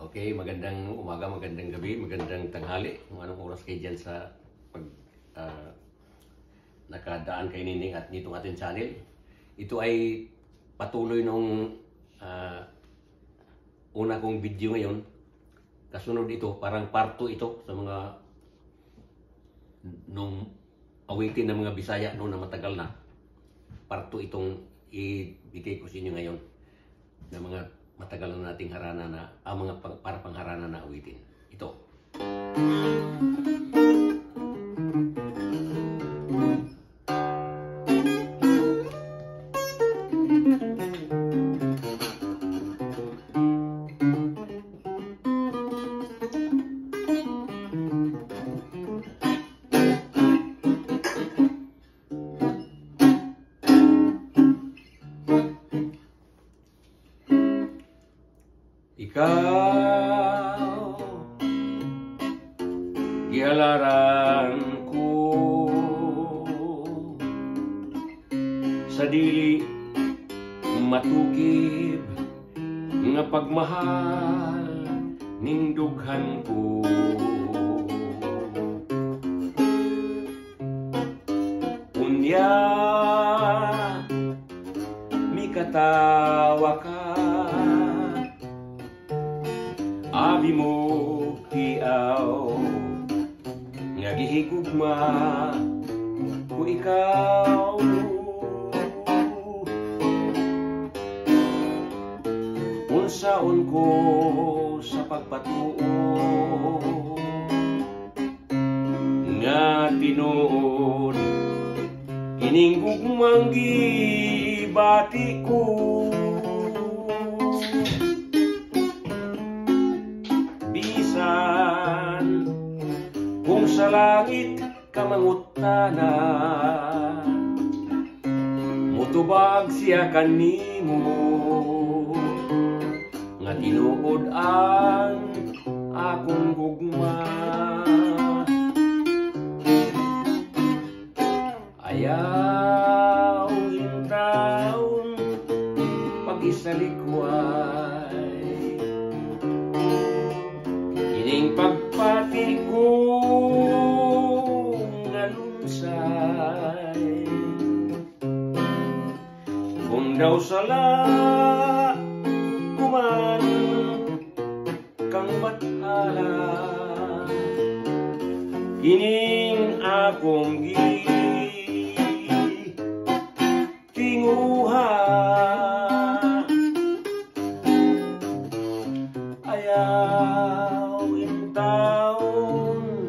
Okay, magandang umaga, magandang gabi, magandang tanghali. Kung anong oras kayo dyan sa pag nakadaan kay Nining at nitong ating channel. Ito ay patuloy nung una kong video ngayon. Kasunod ito, parang part 2 ito sa mga nung awitin ng mga Bisaya noon na matagal na. Part 2 itong ibigay ko sa inyo ngayon na mga matagal na nating harana na, ang mga para pangharana na awitin. Ito. Ikaw, gihalaran ko sa dili matukib nga pagmahal ning dughan ko. Unya mikatawa ka, abi mo hiaw nga gihigugma ko ikaw. Unsaon ko sa pagpatuo nga tinuod kining gugmang gibati ko. Bisan kung sa langit ka mangutana, mutubag siya kanimo nga tinuod ang akong gugma. Ayaw intawon pag-isalikway kining pagpati ko nga lunsay. Kung daw sala kuman kang bathala, kining akong gitinguha. Ayaw intawon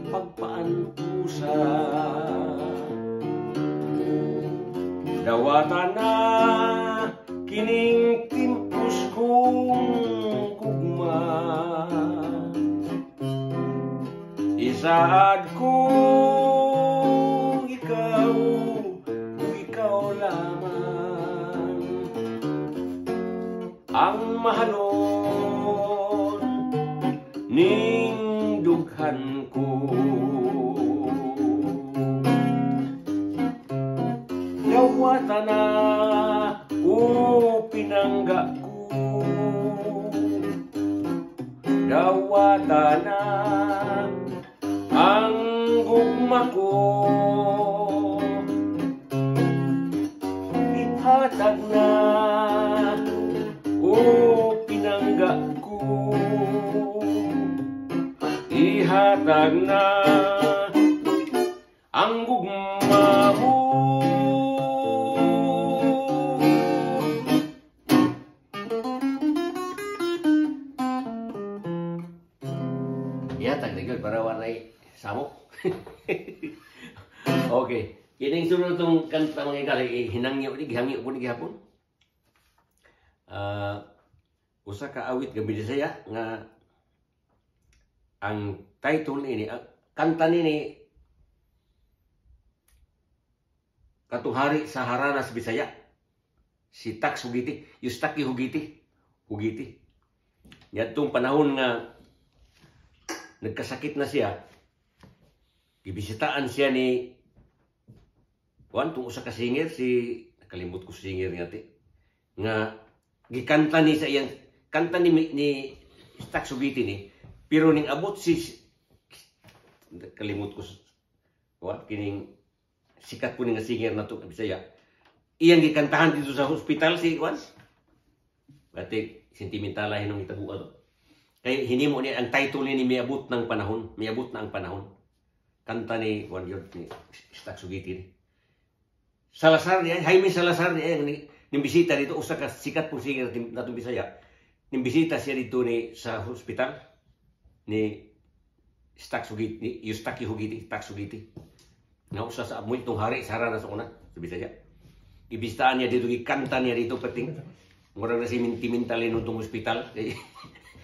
pagpaantusa, dawatan na kining timpos kong gugma. Isaad kong ikaw, ikaw lamang ang mahalon ning dughan ko. Dawatan na o pinangga ko, dawatan na ang gugma ko. Ihatag na o pinangga ko, ihatag na ang gugma mo. Ihatag na gyud para walay samok. Okay, kining sunod tong kanta mga higala, hinangyo ni gihangyo ko ni gihapon. Usa ka awit nga Bisaya nga ang title niini, ang kanta niini katong hari sa Haranas Bisaya, si Tax Hugiti, Eustachio Hugiti, Hugiti. Niadtong panahon nga nagkasakit na siya, gibisitaan siya ni kuan tong usa ka singer, si nakalimot ko singer nga ti, nga gikanta ni sa iyang kanta ni Stack Sugiti ni, pero ning abot si, kalimot ko what kining sikat po ni nga singer na to Bisaya, iyang gikantahan dito sa hospital si Juan. Ate sentimentala hinong itabo ato. Kay hinimo niya ang title ni Miabot ng Panahon, Miabot na ang Panahon. Kanta ni Juan yun ni Stack Sugiti ni. Salazar niya, Jaime Salazar niya ning bisita dito, usa ka sikat pong singer natong Bisaya. Ning bisita siya dito ni sa hospital ni Stack Sugiti, ni Eustaquio Hugiti, Stack Sugiti. Nga usa sa amo itong hari sara na sa una sa Bisaya. Ibistaan niya dito, gikanta niya dito pating murag na si sentimental nung hospital.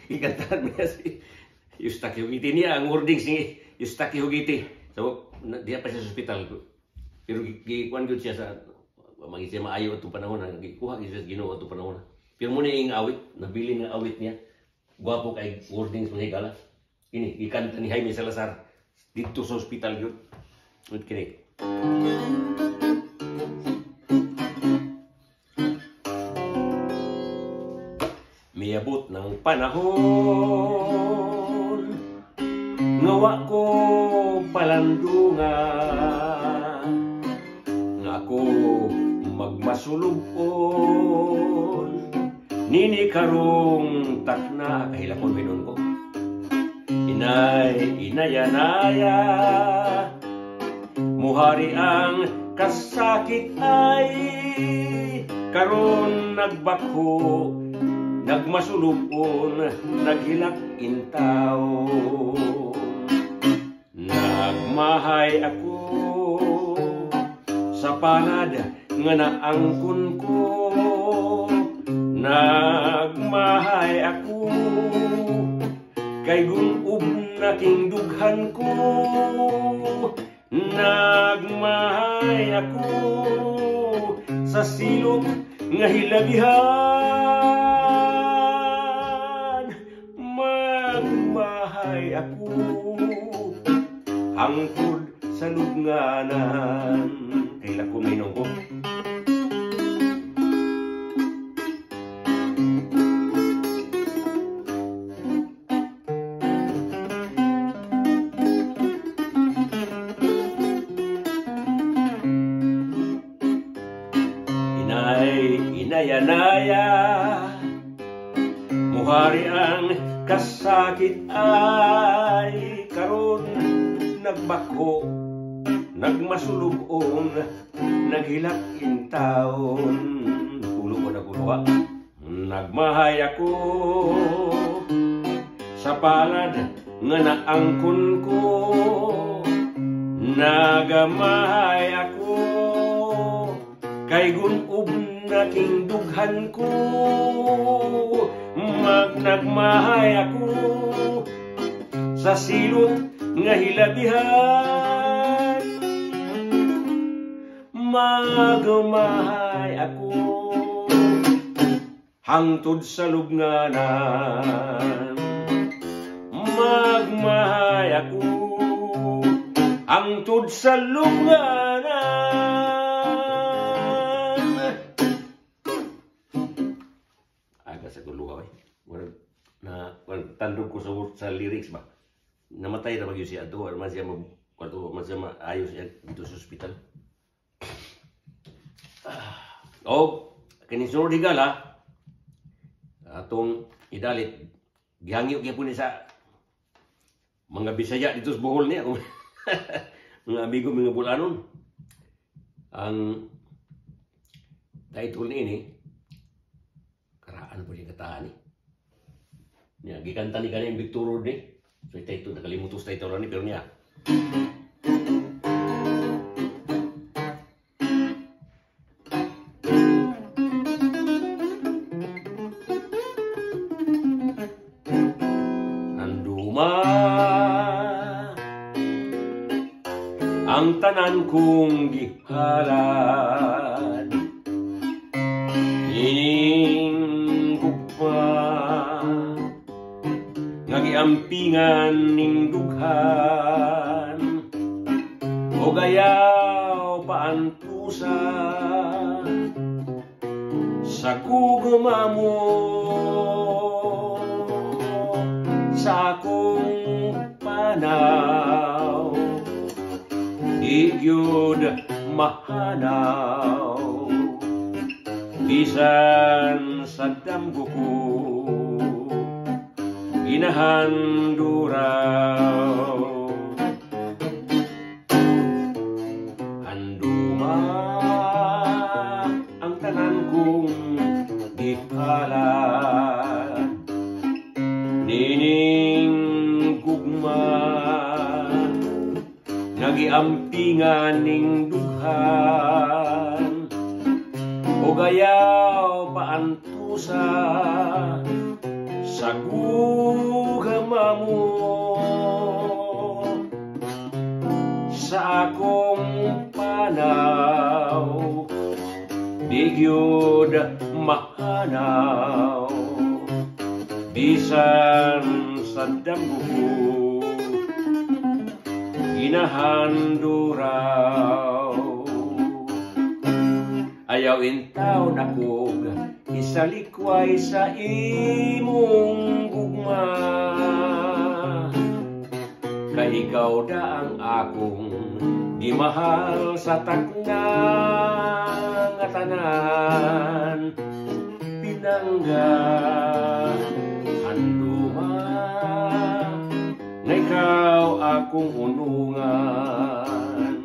Gikantahan niya si Eustaquio Hugiti niya ang wordings ni Eustaquio Hugiti. So diya pa siya sa hospital. Pero gikuan gyud siya sa magi siya maayo atong panahon, gikuha gyud siya sa Ginoo atong panahon. Pero mo ni ing awit, nabili nga awit niya. Gwapo kay wordings mga higala. Ini gikanta ni Jaime Salazar dito sa hospital gyud. Ut kini. Miabot ng panahon nga wa ko palandungan, nga ako magmasulubon nini karong takna. Kahilakon hinon ko. Inay, inayanaya, muhari ang kasakit ay karon nagbakho, nagmasulubon, naghilak intaw. Nagmahay ako sa palad nga naangkon ko, nagmahay ako kay gunob na king dughan ko, nagmahay ako sa silot nga hilabihan, magmahay ako hangtod sa lubnganan. Kay lako minong ko. Inay, inayanaya, muhari ang kasakit ay karon nagbakho, nagmasulubon, naghilak intaon. Tulo ko naguluwa. Nagmahay ako sa palad nga naangkon ko, nagamahay ako kay gunob na king dughan ko, magnagmahay ako sa silot nga hilabihan, magmahay ako hangtod sa lubnganan, magmahay ako hangtod sa lubnganan. Aga sa guluha eh. Na tandog ko sa lyrics ba. Namatay na magyud siya ato, man siya man siya maayos siya dito sa ospital. O kini sunod higala atong idalit gihangyo gyapon ni sa mga Bisaya dito sa Bohol niya, mga amigo mga Bulanon. Ang title niini karaan po siya kataan ni. Niya gikanta ni kaning Victor Rod ni. So title nakalimutos title ni pero niya. Nanduma ang tanan kong gihalad, ining gugma nga giampingan ning dughan, o gayaw paantusa sa gugma mo. Di gyud mahanaw bisan sa damgo ko ginahanduraw. Handuma ang tanan kong gihalad nining gugma, nagiampingan ning dughan, ug ayaw paantusa sa gugma mo sa akong panaw. Di gyud mahanaw bisan sa damgo ko ginahanduraw. Ayaw intawon akog isalikway sa imong gugma, kay ikaw da ang akong gimahal sa takna nga tanan pinangga. Handuma nga ikaw akong unungan,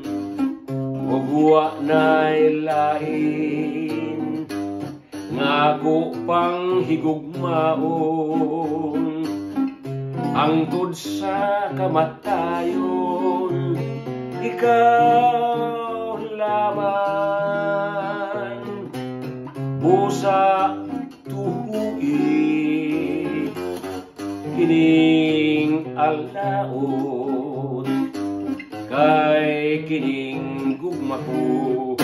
ug wa nay lain nga ako pang higugmaon hangtod sa kamatayon, ikaw lamang. Busa tuhui kining alaot, kay kining gugma ko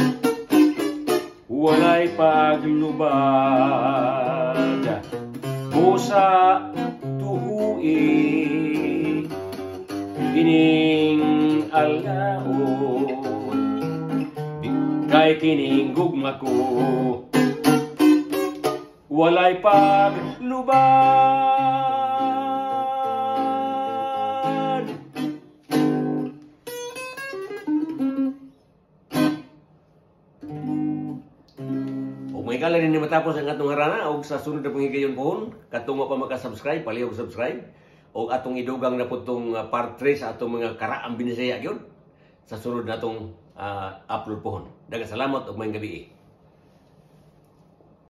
walay paglubad. Busa tuhui kining alaot, kay kining gugma ko walay paglubad. Ug may gala rin matapos ang atong harana, og sa sunod na panghigayon pohon, katong wa pa maka-subscribe, palihog subscribe, og atong idugang na pud tong part 3 sa atong mga karaang Binisaya gyud sa sunod natong upload pohon. Daghang salamat ug maayong gabii.